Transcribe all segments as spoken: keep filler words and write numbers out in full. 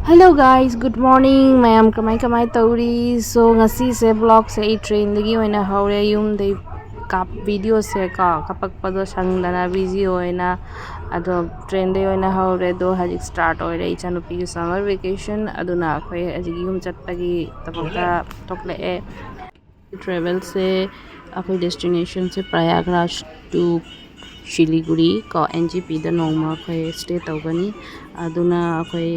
Hello guys, good morning. ꯃꯌꯥꯝ ꯀꯃꯥꯏ ꯀꯃꯥꯏ ꯇꯧꯔꯤ? So ꯉꯁꯤꯁꯦ vlogꯁꯦ ꯑꯩ trainꯗꯒꯤ ꯑꯣꯏꯅ ꯍꯧꯔꯦ, ꯌꯨꯝꯗꯩ ꯀꯥꯞ videoꯁꯦ ꯀꯣ, ꯀꯥꯞꯄꯛꯄꯗꯣ ꯁꯪꯗꯅ busy ꯑꯣꯏꯅ, ꯑꯗꯣ trainꯗꯩ ꯑꯣꯏꯅ ꯍꯧꯔꯦ꯫ ꯑꯗꯣ ꯍꯧꯖꯤꯛ start ꯑꯣꯏꯔꯦ ꯏꯆꯥꯅꯨꯄꯤꯒꯤ summer vacation, ꯑꯗꯨꯅ ꯑꯩꯈꯣꯏ ꯍꯧꯖꯤꯛ ꯌꯨꯝ ꯆꯠꯄꯒꯤ ꯊꯕꯛꯇ ꯊꯣꯛꯂꯛꯑꯦ꯫ Travelꯁꯦ ꯑꯩꯈꯣꯏ destinationꯁꯦ Prayagraj to Siliguri ꯀꯣ, NGPꯗ ꯅꯣꯡꯃ ꯑꯩꯈꯣꯏ stay ꯇꯧꯒꯅꯤ꯫ ꯑꯗꯨꯅ ꯑꯩꯈꯣꯏ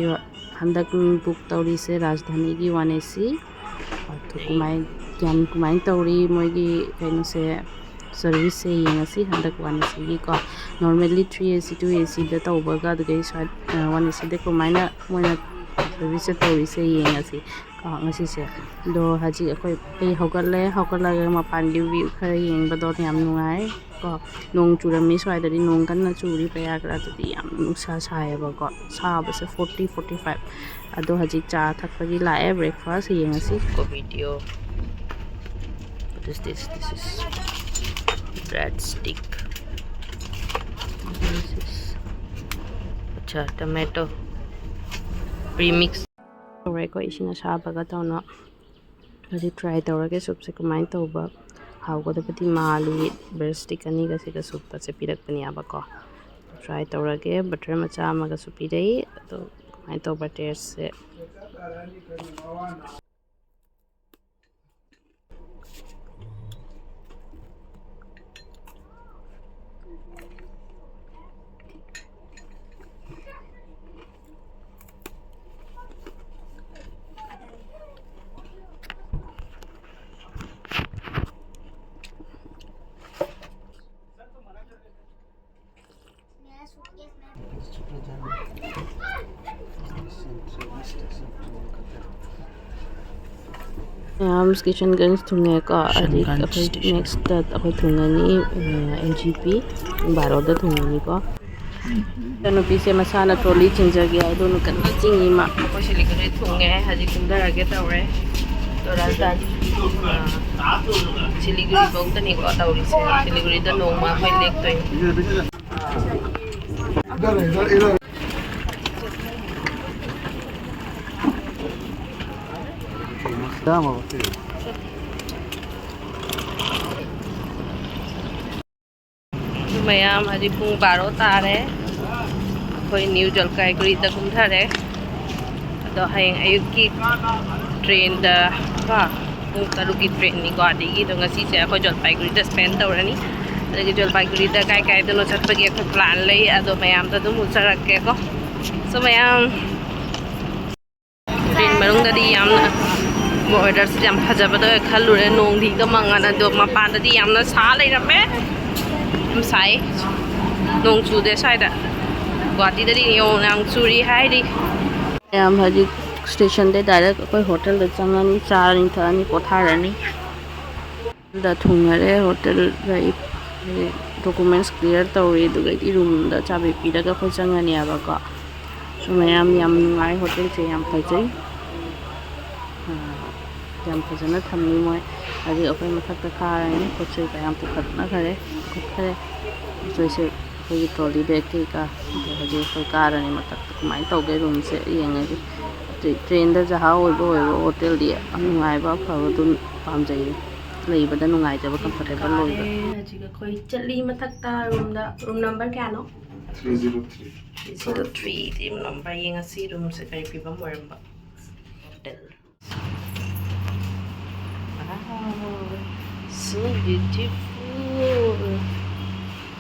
ꯍꯟꯗꯛ book ꯇꯧꯔꯤꯁꯦ ꯔꯥꯖꯙꯥꯅꯤꯒꯤ one AC꯫ ꯑꯗꯨ ꯀꯃꯥꯏ, ꯀꯌꯥꯝ ꯀꯃꯥꯏꯅ ꯇꯧꯔꯤ ꯃꯣꯏꯒꯤ ꯀꯩꯅꯣꯁꯦ, serviceꯁꯦ ꯌꯦꯡꯉꯁꯤ꯫ ꯍꯟꯗꯛ one ACꯒꯤꯀꯣ, normally three AC two ACꯗ ꯇꯧꯕꯒ ꯑꯗꯨꯗꯩ ꯁ꯭ꯋꯥꯏ one ACꯗ ꯀꯃꯥꯏꯅ ꯃꯣꯏꯅ serviceꯁꯦ ꯇꯧꯔꯤꯁꯦ ꯌꯦꯡꯉꯁꯤ꯫ ꯀꯣ, ꯉꯁꯤꯁꯦ꯫ ꯑꯗꯣ ꯍꯧꯖꯤꯛ ꯑꯩꯈꯣꯏ, ꯑꯩ ꯍꯧꯒꯠꯂꯦ, ꯍꯧꯒꯠꯂꯒ ꯃꯄꯥꯟꯒꯤ view ꯈꯔ ꯌꯦꯡꯕꯗꯣ ꯌꯥꯝ ꯅꯨꯡꯉꯥꯏ꯫ ꯀꯣ, ꯅꯣꯡ ꯆꯨꯔꯝꯃꯤ ꯁ꯭ꯋꯥꯏꯗꯗꯤ, ꯅꯣꯡ ꯀꯟꯅ ꯆꯨꯔꯤ ꯄ꯭ꯔꯌꯥꯒ꯭ꯔꯥꯖꯇꯗꯤ, ꯌꯥꯝ ꯅꯨꯡꯁꯥ ꯁꯥꯏꯌꯦꯕꯀꯣ, ꯁꯥꯕꯁꯦ forty, forty five꯫ ꯑꯗꯣ ꯍꯧꯖꯤꯛ ꯆꯥ ꯊꯛꯄꯒꯤ ꯂꯥꯛꯑꯦ, breakfast ꯌꯦꯡꯉꯁꯤ꯫ ꯀꯣ video, what is this? This is bread stick. This is, ꯑꯠꯆꯥ, tomato premix꯫ ꯇꯧꯔꯦꯀꯣ, ꯏꯁꯤꯡ ꯑꯁꯥꯕꯒ ꯇꯧꯅ꯫ ꯍꯧꯖꯤꯛ try ꯇꯧꯔꯒꯦ soupꯁꯦ ꯀꯃꯥꯏꯅ ꯇꯧꯕ, ꯍꯥꯎꯒꯗꯕꯗꯤ ꯃꯥꯜꯂꯤ꯫ Bread stick ꯑꯅꯤꯒ ꯁꯤꯒ soupꯀꯁꯦ ꯄꯤꯔꯛꯄꯅꯦꯕꯀꯣ꯫ Try ꯇꯧꯔꯒꯦ꯫ Butter ꯃꯆꯥ ꯑꯃꯒꯁꯨ ꯄꯤꯔꯛꯏ꯫ ꯑꯗꯣ ꯀꯃꯥꯏꯅ ꯇꯧꯕ tasteꯁꯦ? ꯃꯌꯥꯝ ꯀꯤꯁꯟꯒꯟꯖ ꯊꯨꯡꯉꯦꯀꯣ꯫ ꯍꯧꯖꯤꯛ ꯑꯩꯈꯣꯏ next ꯑꯩꯈꯣꯏ ꯊꯨꯡꯉꯅꯤ, ꯑꯦꯟ ꯖꯤ ꯄꯤ꯫ ꯄꯨꯡ ꯕꯥꯔꯣꯗ ꯊꯨꯡꯉꯅꯤꯀꯣ꯫ ꯏꯆꯟꯅꯨꯄꯤꯁꯦ ꯃꯁꯥꯅ trolley ꯆꯤꯡꯖꯒꯦ ꯍꯥꯏꯗꯨꯅ ꯀꯟꯅ ꯆꯤꯡꯉꯤ ꯃꯥ꯫ ꯑꯩꯈꯣꯏ ꯁꯤꯂꯤꯒꯨꯔꯤ ꯊꯨꯡꯉꯦ, ꯍꯧꯖꯤꯛ ꯀꯨꯝꯊꯔꯒꯦ ꯇꯧꯔꯦ꯫ ꯑꯗꯣ ꯔꯥꯖꯙꯥꯅꯤ, ꯑ, ꯁꯤꯂꯤꯒꯨꯔꯤ ꯐꯥꯎꯗꯅꯤꯀꯣ ꯇꯧꯔꯤꯁꯦ꯫ ꯁꯤꯂꯤꯒꯨꯔꯤꯗ ꯅꯣꯡꯃ ꯑꯩꯈꯣꯏ ꯂꯦꯛꯇꯣꯏꯅꯤ꯫ इधर, इधर, इधर। ꯃꯌꯥꯝ, ꯍꯧꯖꯤꯛ ꯄꯨꯡ ꯕꯥꯔꯣ ꯇꯥꯔꯦ꯫ ꯑꯩꯈꯣꯏ ꯅ꯭ꯌꯨ ꯖꯜꯄꯥꯏꯒꯨꯔꯤꯗ ꯀꯨꯝꯊꯔꯦ꯫ ꯑꯗꯣ ꯍꯌꯦꯡ ꯑꯌꯨꯛꯀꯤ ꯇ꯭ꯔꯦꯟꯗ ꯀꯣ, ꯄꯨꯡ ꯇꯔꯨꯛꯀꯤ ꯇ꯭ꯔꯦꯟꯅꯤ ꯒꯨꯋꯥꯍꯥꯇꯤꯒꯤ꯫ ꯑꯗꯣ ꯉꯁꯤꯁꯦ ꯑꯩꯈꯣꯏ ꯖꯜꯄꯥꯏꯒꯨꯔꯤꯗ ꯁ꯭ꯄꯦꯟ ꯇꯧꯔꯅꯤ꯫ ꯑꯗꯒꯤ ꯖꯜꯄꯥꯏꯒꯨꯔꯤꯗ ꯀꯥꯏ ꯀꯥꯏꯗꯅꯣ ꯆꯠꯄꯒꯤ ꯑꯩꯈꯣꯏ ꯄ꯭ꯂꯥꯟ ꯂꯩ꯫ ꯑꯗꯣ ꯃꯌꯥꯝꯗ ꯑꯗꯨꯝ ꯎꯠꯆꯔꯛꯀꯦꯀꯣ꯫ ꯁꯣ ꯃꯌꯥꯝ, ꯇ꯭ꯔꯦꯟ ꯃꯅꯨꯡꯗꯗꯤ ꯌꯥꯝꯅ ꯋꯦꯗꯔꯁꯤ ꯌꯥꯝ ꯐꯖꯕꯗ ꯈꯜꯂꯨꯔꯦ꯫ ꯅꯣꯡꯗꯤ ꯍꯦꯛꯇ ꯃꯪꯉꯅ, ꯑꯗꯣ ꯃꯄꯥꯟꯗꯗꯤ ꯌꯥꯝꯅ ꯁꯥ ꯂꯩꯔꯝꯃꯦ꯫ ꯌꯥꯝ ꯁꯥꯏ꯫ ꯅꯣꯡ ꯆꯨꯗꯦ ꯁ꯭ꯋꯥꯏꯗ꯫ ꯒꯨꯋꯥꯍꯥꯇꯤꯗꯗꯤ ꯅꯣꯡ ꯌꯥꯝ ꯆꯨꯔꯤ ꯍꯥꯏꯔꯤ꯫ ꯃꯌꯥꯝ ꯍꯧꯖꯤꯛ ꯁ꯭ꯇꯦꯁꯟꯗꯩ ꯗꯥꯏꯔꯦꯛ ꯑꯩꯈꯣꯏ ꯍꯣꯇꯦꯜꯗ ꯆꯪꯉꯅꯤ, ꯆꯥꯔꯅꯤ, ꯊꯛꯑꯅꯤ, ꯄꯣꯊꯥꯔꯅꯤ꯫ ꯍꯣꯇꯦꯜꯗ ꯊꯨꯡꯉꯔꯦ꯫ ꯍꯣꯇꯦꯜꯗ ꯗꯣꯀꯨꯃꯦꯟꯁ ꯀ꯭ꯂꯤꯌꯥꯔ ꯇꯧꯔꯦ, ꯑꯗꯨꯒꯩꯗꯤ ꯔꯨꯝꯗ ꯆꯥꯕꯤ ꯄꯤꯔꯒ ꯑꯩꯈꯣꯏ ꯆꯪꯉꯅꯦꯕꯀꯣ꯫ ꯁꯨ ꯃꯌꯥꯝ ꯌꯥꯝ ꯅꯨꯡꯉꯥꯏ, ꯍꯣꯇꯦꯜꯁꯦ ꯌꯥꯝ ꯐꯖꯩ꯫ ꯑ, ꯌꯥꯝ ꯐꯖꯅ ꯊꯝꯃꯤ ꯃꯣꯏ꯫ ꯍꯧꯖꯤꯛ ꯑꯩꯈꯣꯏ ꯃꯊꯛꯇ ꯀꯥꯔꯅꯤ꯫ ꯄꯣꯠ ꯆꯩ ꯃꯌꯥꯝ ꯄꯨꯈꯠꯅꯈꯔꯦ, ꯄꯨꯈꯠꯈꯔꯦ꯫ ꯄꯣꯠ ꯆꯩꯁꯦ ꯑꯩꯈꯣꯏꯒꯤ ꯇ꯭ꯔꯣꯂꯤ ꯕꯦꯒ ꯀꯩꯀꯥ꯫ ꯑꯗꯣ ꯍꯧꯖꯤꯛ ꯑꯩꯈꯣꯏ ꯀꯥꯔꯅꯤ ꯃꯊꯛꯇ꯫ ꯀꯃꯥꯏꯅ ꯇꯧꯒꯦ ꯔꯨꯝꯁꯦ ꯌꯦꯡꯉꯒꯦ꯫ ꯇ꯭ꯔꯦ-, ꯇ꯭ꯔꯦꯟꯗ ꯖꯍꯥ ꯑꯣꯏꯕ ꯑꯣꯏꯔꯣ, ꯍꯣꯇꯦꯜꯗꯤ ꯌꯥꯝ ꯅꯨꯡꯉꯥꯏꯕ ꯑꯐꯕ ꯑꯗꯨꯝ ꯄꯥꯝꯖꯩꯌꯦ꯫ ꯂꯩꯕꯗ ꯅꯨꯡꯉꯥꯏꯖꯕ, ꯀꯝꯐꯣꯔꯇꯦꯕꯜ ꯑꯣꯏꯕ꯫ ꯍꯧꯖꯤꯛ ꯑꯩꯈꯣꯏ ꯆꯠꯂꯤ ꯃꯊꯛꯇ ꯔꯨꯝꯗ꯫ ꯔꯨꯝ ꯅꯝꯕꯔ ꯀꯌꯥꯅꯣ? Three zero three. Three zero three ꯗꯤ ꯔꯨꯝ ꯅꯝꯕꯔ꯫ ꯌꯦꯡꯉꯁꯤ ꯔꯨꯝꯁꯦ ꯀꯔꯤ ꯐꯤꯕꯝ ꯑꯣꯏꯔꯝꯕ꯫ Hotel. Wow, so beautiful.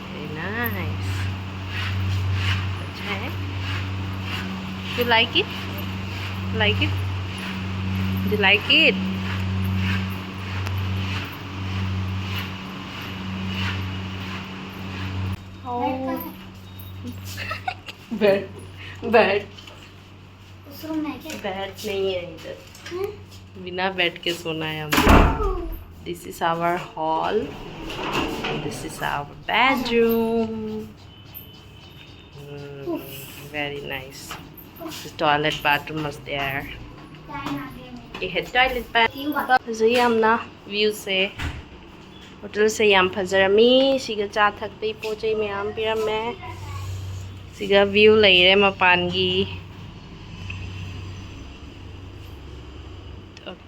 Very nice. अच्छा है। You like it? Like it? You like it? Oh. Bed. Bed. उस रूम में क्या? Bed नहीं है इधर। बिना बेड के सोना है हमको। This is our hall. This is our bedroom. Hmm, very nice. The toilet bathroom was there. ये है toilet bath. ꯐꯖꯩ ꯌꯥꯝꯅ ꯚ꯭ꯌꯨꯁꯦ꯫ ꯍꯣꯇꯦꯜꯁꯦ ꯌꯥꯝ ꯐꯖꯔꯝꯃꯤ꯫ ꯁꯤꯒ ꯆꯥ ꯊꯛꯄꯩ ꯄꯣꯠ ꯆꯩ ꯃꯌꯥꯝ ꯄꯤꯔꯝꯃꯦ꯫ ꯁꯤꯒ ꯚ꯭ꯌꯨ ꯂꯩꯔꯦ ꯃꯄꯥꯟꯒꯤ꯫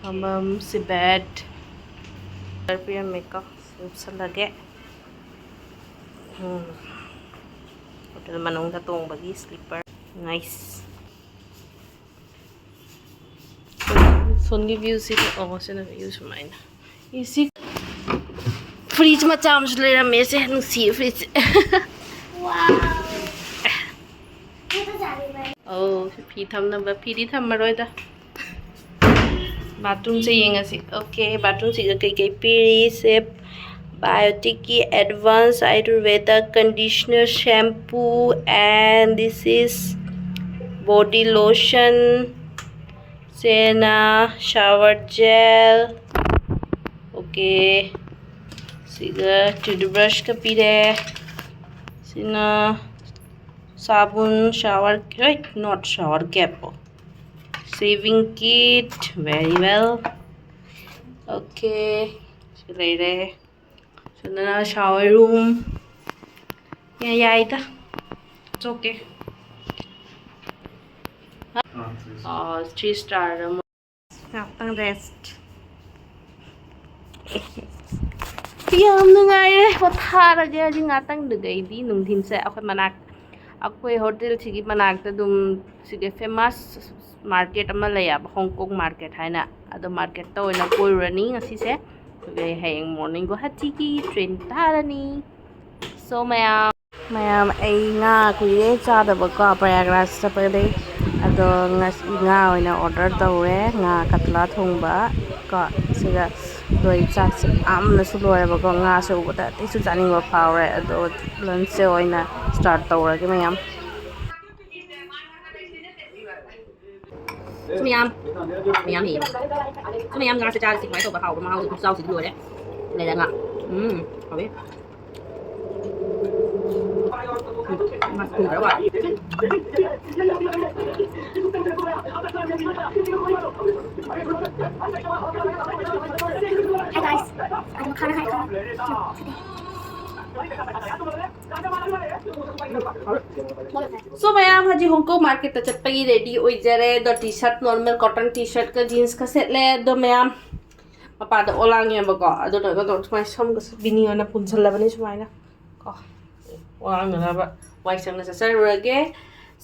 ꯐꯝꯐꯝ ꯁꯤ bed꯫ Slipper ꯄꯤꯔꯝꯃꯦꯀꯣ꯫ ꯁꯤ ꯎꯞꯁꯜꯂꯒꯦ꯫ ꯎꯝ꯫ ꯍꯣꯇꯦꯜ ꯃꯅꯨꯡꯗ ꯇꯣꯡꯕꯒꯤ slipper꯫ Nice꯫ ꯁꯣꯝꯒꯤ view ꯁꯤꯗ, ꯑꯣ, ꯁꯤꯅ view ꯁꯨꯃꯥꯏꯅ꯫ ꯏꯁꯤ fridge ꯃꯆꯥ ꯑꯃꯁꯨ ꯂꯩꯔꯝꯃꯦ꯫ ꯁꯦ, ꯅꯨꯡꯁꯤꯌꯦ fridge ꯁꯦ꯫ ꯑꯧ, ꯁꯤ ꯐꯤ ꯊꯝꯅꯕ, ꯐꯤꯗꯤ ꯊꯝꯃꯔꯣꯏꯗ꯫ Bathroom ꯁꯦ ꯌꯦꯡꯉꯁꯤ꯫ Okay, bathroom ꯁꯤꯒ ꯀꯩꯀꯩ ꯄꯤꯔꯤ? ꯁꯦ Biotique ꯀꯤ Advanced Ayurveda conditioner, shampoo, and this is body lotion꯫ ꯁꯤꯅ shower gel꯫ Okay꯫ ꯁꯤꯒ toothbrush ꯀ ꯄꯤꯔꯦ꯫ ꯁꯤꯅ ꯁꯥꯕꯨꯟ, shower, right, not shower cap꯫ Shaving kit, very well꯫ Okay꯫ ꯁꯤ ꯂꯩꯔꯦ꯫ ꯁꯤꯗꯅ shower room꯫ ꯌꯥ-, ꯌꯥꯏꯗ꯫ It's okay꯫ Ah, three star ꯑꯃ꯫ ꯉꯥꯛꯇꯪ rest꯫ ꯌꯥꯝ ꯅꯨꯡꯉꯥꯏꯔꯦ꯫ ꯄꯣꯊꯥꯔꯒꯦ ꯍꯧꯖꯤꯛ ꯉꯥꯛꯇꯪꯗꯨꯗꯩꯗꯤ꯫ ꯅꯨꯡꯊꯤꯟꯁꯦ ꯑꯩꯈꯣꯏ ꯃꯅꯥꯛ-, ꯑꯩꯈꯣꯏ ꯍꯣꯇꯦꯜꯁꯤꯒꯤ ꯃꯅꯥꯛꯇ ꯑꯗꯨꯝ ꯁꯤꯒꯤ famous market ꯑꯃ ꯂꯩꯌꯦꯕ, ꯍꯣꯡ ꯀꯣꯡ market ꯍꯥꯏꯅ꯫ ꯑꯗꯣ market ꯇ ꯑꯣꯏꯅ ꯀꯣꯏꯔꯨꯔꯅꯤ ꯉꯁꯤꯁꯦ꯫ ꯑꯗꯨꯒ ꯑꯩ ꯍꯌꯦꯡ morning ꯒꯨꯋꯥꯍꯥꯇꯤꯒꯤ train ꯇꯥꯔꯅꯤ꯫ So ꯃꯌꯥꯝ, ꯃꯌꯥꯝ, ꯑꯩ ꯉꯥ ꯀꯨꯏꯔꯦ ꯆꯥꯗꯕꯀꯣ, ꯄ꯭ꯔꯌꯥꯒꯔꯥꯖ ꯆꯠꯄꯗꯩ꯫ ꯑꯗꯣ ꯉꯁꯤ ꯉꯥ ꯑꯣꯏꯅ order ꯇꯧꯔꯦ, ꯉꯥ ꯀꯇꯂꯥ ꯊꯣꯡꯕ ꯀꯣ꯫ ꯁꯤꯒ ꯑꯗꯣ ꯑꯩ ꯆꯥꯛꯁꯦ ꯂꯥꯝꯕꯅꯁꯨ ꯂꯣꯏꯔꯦꯕꯀꯣ, ꯉꯥꯁꯦ ꯎꯕꯗ ꯑꯇꯩꯁꯨ ꯆꯥꯅꯤꯡꯕ ꯐꯥꯎꯔꯦ꯫ ꯑꯗꯣ lunch ꯁꯦ ꯑꯣꯏꯅ start ꯇꯧꯔꯒꯦ ꯃꯌꯥꯝ꯫ ꯁꯨꯃꯌꯥꯝ, ꯃꯌꯥꯝ ꯍꯦꯛꯑꯦ꯫ ꯁꯨꯃꯌꯥꯝ ꯉꯥꯁꯦ ꯆꯥꯔꯁꯤ ꯀꯃꯥꯏꯅ ꯇꯧꯕ ꯍꯥꯎꯕ ꯃꯍꯥꯎꯁꯦ ꯈꯨꯆꯥꯎꯁꯤꯗꯤ ꯂꯣꯏꯔꯦ꯫ ꯂꯩꯔ ꯉꯥ꯫ ꯎꯝ, ꯍꯥꯎꯋꯦ꯫ ꯎꯝ, ꯃꯥ ꯊꯨꯝ ꯈꯔ ꯋꯥꯠꯂꯤ꯫ Hi guys, ꯑꯗꯨꯝ ꯈꯔ ꯈꯔ ꯈꯔ꯫ So ꯃꯌꯥꯝ, ꯍꯧꯖꯤꯛ ꯍꯣꯡꯀꯣꯡ ꯃꯥꯔꯀꯦꯠꯇ ꯆꯠꯄꯒꯤ ꯔꯦꯗꯤ ꯑꯣꯏꯖꯔꯦ꯫ ꯑꯗꯣ T shirt, normal cotton T ꯁꯥꯔꯠꯀ ꯖꯤꯟꯁꯀ ꯁꯦꯠꯂꯦ꯫ ꯑꯗꯣ ꯃꯌꯥꯝ, ꯃꯄꯥꯗ ꯑꯣꯂꯥꯡꯉꯦꯕꯀꯣ꯫ ꯑꯗꯨꯅ ꯑꯗꯨꯝ ꯁꯨꯃꯥꯏꯅ ꯁꯝꯒꯁꯨ ꯕꯤꯅꯤ ꯑꯣꯏꯅ ꯄꯨꯟꯁꯤꯜꯂꯕꯅꯤ ꯁꯨꯃꯥꯏꯅ ꯀꯣ꯫ ꯑꯣꯂꯥꯡꯅꯅꯕ ꯋꯥꯏ ꯁꯪꯅ ꯆꯠꯆꯔꯨꯔꯒꯦ꯫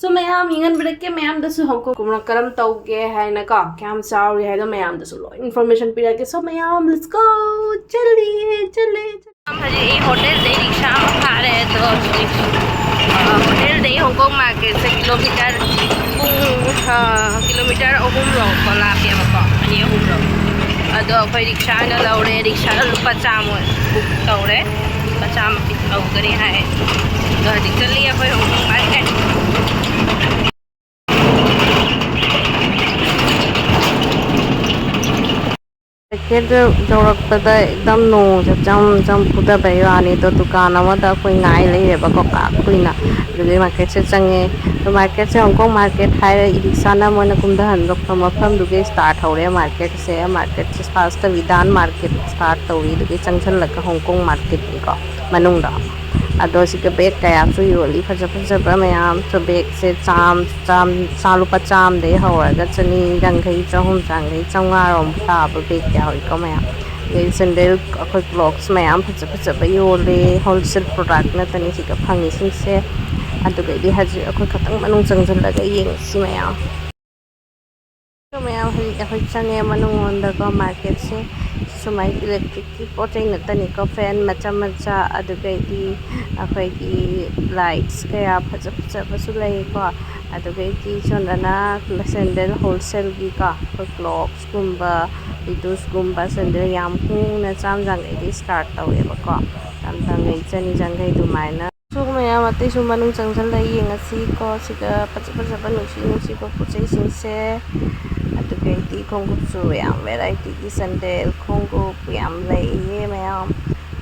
So ꯃꯌꯥꯝ, ꯌꯦꯡꯍꯟꯕꯤꯔꯛꯀꯦ ꯃꯌꯥꯝꯗꯁꯨ ꯍꯣꯡꯀꯣꯡ ꯀꯨꯝꯅ ꯀꯔꯝ ꯇꯧꯒꯦ ꯍꯥꯏꯅ ꯀꯣ, ꯀꯌꯥꯝ ꯆꯥꯎꯔꯤ ꯍꯥꯏꯗꯣ ꯃꯌꯥꯝꯗꯁꯨ ꯂꯣꯏ ꯏꯟꯐꯣꯔꯃꯦꯁꯟ ꯄꯤꯔꯛꯀꯦ꯫ So ꯃꯌꯥꯝ, let's go! ꯆꯠꯂꯤ, ꯆꯠꯂꯤ꯫ ꯍꯧꯖꯤꯛ ꯑꯩ ꯍꯣꯇꯦꯜꯗꯩ ꯔꯤꯛꯁꯥ ꯑꯃ ꯐꯥꯔꯦ꯫ ꯑꯗꯣ ꯍꯧꯖꯤꯛ, ꯑ, ꯍꯣꯇꯦꯜꯗꯩ ꯍꯣꯡꯀꯣꯡ ꯃꯥꯔꯀꯦꯠꯁꯦ ꯀꯤꯂꯣꯃꯤꯇꯔ ꯄꯨꯡ, ꯑ, ꯀꯤꯂꯣꯃꯤꯇꯔ ꯑꯍꯨꯝꯔꯣꯀꯣ ꯂꯥꯞꯄꯦꯕꯀꯣ, ꯑꯅꯤ ꯑꯍꯨꯝꯔꯣ꯫ ꯑꯗꯣ ꯑꯩꯈꯣꯏ ꯔꯤꯛꯁꯥ ꯑꯣꯏꯅ ꯂꯧꯔꯦ꯫ ꯔꯤꯛꯁꯥꯗ ꯂꯨꯄꯥ ꯆꯥꯝꯃ ꯕꯨꯛ ꯇꯧꯔꯦ꯫ ꯂꯨꯄꯥ ꯆꯥꯝꯃ ꯂꯧꯒꯅꯤ ꯍꯥꯏ꯫ ꯑꯗꯣ ꯍꯧꯖꯤꯛ ꯆꯠꯂꯤ ꯑꯩꯈꯣꯏ ꯍꯣꯡꯀꯣꯡ ꯃꯥꯔꯀꯦꯠ꯫ ꯃꯥꯔꯀꯦꯠꯇ ꯌꯧꯔꯛꯄꯗ ꯑꯦꯛꯗꯝ ꯅꯣꯡꯁꯦ ꯖꯝ ꯖꯝ ꯐꯨꯊꯕꯩ ꯋꯥꯅꯤ꯫ ꯑꯗꯣ ꯗꯨꯀꯥꯟ ꯑꯃꯗ ꯑꯩꯈꯣꯏ ꯉꯥꯏ ꯂꯩꯔꯦꯕꯀꯣ, ꯀꯥ ꯀꯨꯏꯅ꯫ ꯑꯗꯨꯗꯩ ꯃꯥꯔꯀꯦꯠꯁꯦ ꯆꯪꯉꯦ꯫ ꯑꯗꯣ ꯃꯥꯔꯀꯦꯠꯁꯦ ꯍꯣꯡꯀꯣꯡ ꯃꯥꯔꯀꯦꯠ ꯍꯥꯏꯔ ꯏꯔꯤꯛꯁꯥꯅ ꯃꯣꯏꯅ ꯀꯨꯝꯊꯍꯟꯕ ꯃꯐꯝꯗꯨꯒꯤ ꯁ꯭ꯇꯥꯔꯠ ꯍꯧꯔꯦ ꯃꯥꯔꯀꯦꯠꯁꯦ꯫ ꯃꯥꯔꯀꯦꯠꯁꯦ ꯐꯥꯔꯁꯇ ꯕꯤꯗꯥꯟ ꯃꯥꯔꯀꯦꯠ ꯁ꯭ꯇꯥꯔꯠ ꯇꯧꯔꯤ, ꯑꯗꯨꯗꯒꯤ ꯆꯪꯁꯜꯂꯒ ꯍꯣꯡꯀꯣꯡ ꯃꯥꯔꯀꯦꯠꯀꯤꯀꯣ ꯃꯅꯨꯡꯗ꯫ ꯑꯗꯣ ꯁꯤꯒ ꯕꯦꯒ ꯀꯌꯥꯁꯨ ꯌꯣꯜꯂꯤ, ꯐꯖ ꯐꯖꯕ ꯃꯌꯥꯝ꯫ ꯁꯣ ꯕꯦꯒꯁꯦ ꯆꯥꯝ-, ꯆꯥꯝ-, ꯆꯥ ꯂꯨꯄꯥ ꯆꯥꯝꯗꯩ ꯍꯧꯔꯒ ꯆꯅꯤ ꯌꯥꯡꯈꯩ, ꯆꯍꯨꯝ ꯆꯥꯡꯈꯩ, ꯆꯥꯝꯃꯉꯥꯔꯣꯝ ꯇꯥꯕ ꯕꯦꯒ ꯌꯥꯎꯏꯀꯣ ꯃꯌꯥꯝ꯫ ꯑꯗꯩ ꯁꯦꯟꯗꯜ, ꯑꯩꯈꯣꯏ ꯀ꯭ꯂꯣꯛꯁ ꯃꯌꯥꯝ ꯐꯖ ꯐꯖꯕ ꯌꯣꯜꯂꯦ꯫ ꯍꯣꯜꯁꯦꯜ ꯄ꯭ꯔꯣꯗꯛ ꯅꯠꯇꯅꯤ ꯁꯤꯗ ꯐꯪꯉꯤꯁꯤꯡꯁꯦ꯫ ꯑꯗꯨꯒꯩꯗꯤ ꯍꯧꯖꯤꯛ ꯑꯩꯈꯣꯏ ꯈꯇꯪ ꯃꯅꯨꯡ ꯆꯪꯁꯤꯜꯂꯒ ꯌꯦꯡꯁꯤ ꯃꯌꯥꯝ꯫ ꯃꯌꯥꯝ ꯍꯧꯖꯤꯛ ꯑꯩꯈꯣꯏ ꯆꯪꯉꯦ ꯃꯅꯨꯡꯂꯣꯝꯗꯀꯣ꯫ ꯃꯥꯔꯀꯦꯠꯁꯦ ꯁꯨꯃꯥꯏꯅ ꯏꯂꯦꯛꯇ꯭ꯔꯤꯛꯀꯤ ꯄꯣꯠ ꯆꯩ ꯉꯥꯛꯇꯅꯤꯀꯣ, ꯐꯦꯟ ꯃꯆꯥ ꯃꯆꯥ, ꯑꯗꯨꯗꯩꯗꯤ ꯑꯩꯈꯣꯏꯒꯤ ꯂꯥꯏꯠꯁ ꯀꯌꯥ ꯐꯖ ꯐꯖꯕꯁꯨ ꯂꯩꯀꯣ꯫ ꯑꯗꯨꯗꯩꯗꯤ ꯁꯣꯝꯗꯅ ꯁꯦꯟꯗꯜ ꯍꯣꯜꯁꯦꯜꯒꯤꯀꯣ, ꯑꯩꯈꯣꯏ ꯀ꯭ꯂꯣꯛꯁꯀꯨꯝꯕ, ꯂꯤꯇꯨꯁꯀꯨꯝꯕ, ꯁꯦꯟꯗꯜ ꯌꯥꯝ ꯍꯣꯡꯅ ꯆꯥꯝ ꯌꯥꯡꯈꯩꯗꯒꯤ ꯁ꯭ꯇꯥꯔꯠ ꯇꯧꯋꯦꯕꯀꯣ, ꯆꯥꯝ ꯌꯥꯡꯈꯩ, ꯆꯅꯤ ꯌꯥꯡꯈꯩ ꯑꯗꯨꯃꯥꯏꯅ꯫ ꯁꯨ ꯃꯌꯥꯝ ꯑꯇꯩꯁꯨ ꯃꯅꯨꯡ ꯆꯪꯁꯤꯜꯂ ꯌꯦꯡꯉꯁꯤꯀꯣ꯫ ꯁꯤꯗ ꯐꯖ ꯐꯖꯕ ꯅꯨꯡꯁꯤ ꯅꯨꯡꯁꯤꯕ ꯄꯣꯠ ꯆꯩꯁꯤꯡꯁꯦ, ꯑꯗꯨꯗꯩꯗꯤ ꯈꯣꯡꯎꯞꯁꯨ ꯌꯥꯝ ꯚꯦꯔꯥꯏꯇꯤꯒꯤ ꯁꯦꯟꯗꯦꯜ, ꯈꯣꯡꯎꯞ ꯌꯥꯝ ꯂꯩꯌꯦ ꯃꯌꯥꯝ꯫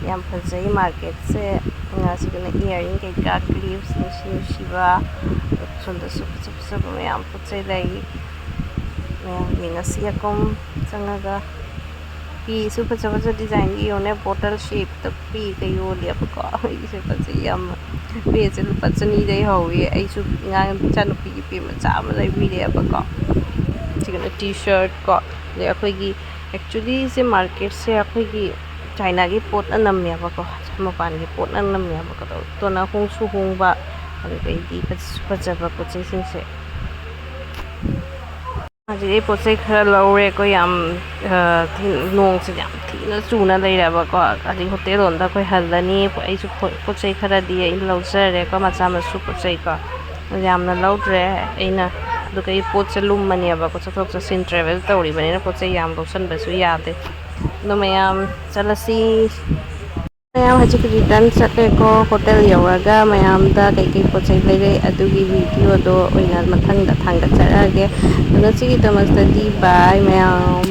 ꯌꯥꯝ ꯐꯖꯩ ꯃꯥꯔꯀꯦꯠꯁꯦ꯫ ꯑꯁꯤꯗꯅ ꯏꯌꯥꯔꯤꯡ ꯀꯩꯀꯥ, ꯀ꯭ꯂꯤꯞꯁ ꯅꯨꯡꯁꯤ ꯅꯨꯡꯁꯤꯕ, ꯁꯣꯝꯗꯁꯨ ꯐꯖ ꯐꯖꯕ ꯃꯌꯥꯝ ꯄꯣꯠ ꯆꯩ ꯂꯩ꯫ ꯃꯌꯥꯝ ꯌꯦꯡꯉꯁꯤ ꯑꯀꯨꯝ ꯆꯪꯉꯒ꯫ ꯐꯤꯁꯨ ꯐꯖ ꯐꯖ ꯗꯤꯖꯥꯏꯟꯒꯤ ꯌꯣꯟꯅꯦ, ꯕꯣꯇꯜ ꯁꯦꯞꯇ ꯐꯤꯒ ꯌꯣꯜꯂꯦꯕꯀꯣ꯫ ꯑꯩꯁꯦ ꯐꯖꯩ ꯌꯥꯝꯅ꯫ ꯕꯦꯒꯁꯦ ꯂꯨꯄꯥ ꯆꯅꯤꯗꯩ ꯍꯧꯋꯤ꯫ ꯑꯩꯁꯨ ꯑꯉꯥꯡ ꯏꯆꯥꯅꯨꯄꯤꯒꯤ ꯕꯦꯒ ꯃꯆꯥ ꯑꯃ ꯂꯩꯕꯤꯔꯦꯕꯀꯣ꯫ ꯁꯤꯒꯅ ꯇꯤ ꯁꯥꯔꯠ ꯀꯣ꯫ ꯑꯗꯩ ꯑꯩꯈꯣꯏꯒꯤ, actually ꯁꯦ ꯃꯥꯔꯀꯦꯠꯁꯦ ꯑꯩꯈꯣꯏꯒꯤ ꯆꯥꯏꯅꯥꯒꯤ ꯄꯣꯠꯅ ꯅꯝꯃꯦꯕꯀꯣ, ꯃꯄꯥꯟꯒꯤ ꯄꯣꯠꯅ ꯅꯝꯃꯦꯕꯀꯣ꯫ ꯑꯗꯨꯅ ꯍꯣꯡꯁꯨ ꯍꯣꯡꯕ, ꯑꯗꯨꯗꯩꯗꯤ ꯐꯖꯁꯨ ꯐꯖꯕ ꯄꯣꯠ ꯆꯩꯁꯤꯡꯁꯦ꯫ ꯍꯧꯖꯤꯛ ꯑꯩ ꯄꯣꯠ ꯆꯩ ꯈꯔ ꯂꯧꯔꯦ꯫ ꯑꯩꯈꯣꯏ ꯌꯥꯝ, ꯑ, ꯊꯤ-, ꯅꯣꯡꯁꯦ ꯌꯥꯝ ꯊꯤꯅ ꯆꯨꯅ ꯂꯩꯔꯦꯕꯀꯣ꯫ ꯍꯧꯖꯤꯛ ꯍꯣꯇꯦꯜ ꯂꯣꯝꯗ ꯑꯩꯈꯣꯏ ꯍꯜꯂꯅꯤ꯫ ꯑꯩꯁꯨ ꯄꯣꯠ, ꯄꯣꯠ ꯆꯩ ꯈꯔꯗꯤ ꯑꯩ ꯂꯧꯖꯔꯦꯀꯣ, ꯃꯆꯥ ꯃꯁꯨ ꯄꯣꯠ ꯆꯩꯀꯣ꯫ ꯌꯥꯝꯅ ꯂꯧꯗ꯭ꯔꯦ ꯑꯩꯅ꯫ ꯑꯗꯨꯒ ꯑꯩ ꯄꯣꯠꯁꯦ ꯂꯨꯝꯃꯅꯦꯕꯀꯣ, ꯆꯠꯊꯣꯛ ꯆꯠꯁꯤꯟ ꯇ꯭ꯔꯦꯚꯦꯜ ꯇꯧꯔꯤꯕꯅꯤꯅ ꯄꯣꯠ ꯆꯩ ꯌꯥꯝ ꯂꯧꯁꯟꯕꯁꯨ ꯌꯥꯗꯦ꯫ ꯑꯗꯣ ꯃꯌꯥꯝ ꯆꯠꯂꯁꯤ꯫ ꯃꯌꯥꯝ ꯍꯧꯖꯤꯛ ꯔꯤꯇꯔꯟ ꯆꯠꯂꯦꯀꯣ꯫ ꯍꯣꯇꯦꯜ ꯌꯧꯔꯒ ꯃꯌꯥꯝꯗ ꯀꯩꯀꯩ ꯄꯣꯠ ꯆꯩ ꯂꯩꯔꯛꯑꯦ ꯑꯗꯨꯒꯤ ꯚꯤꯗꯤꯑꯣꯗꯣ ꯑꯣꯏꯅ ꯃꯊꯪꯗ ꯊꯥꯡꯒꯠꯆꯔꯛꯑꯒꯦ꯫ ꯑꯗꯣ ꯉꯁꯤꯒꯤꯗꯃꯛꯇꯗꯤ ꯕꯥꯏ ꯃꯌꯥꯝ꯫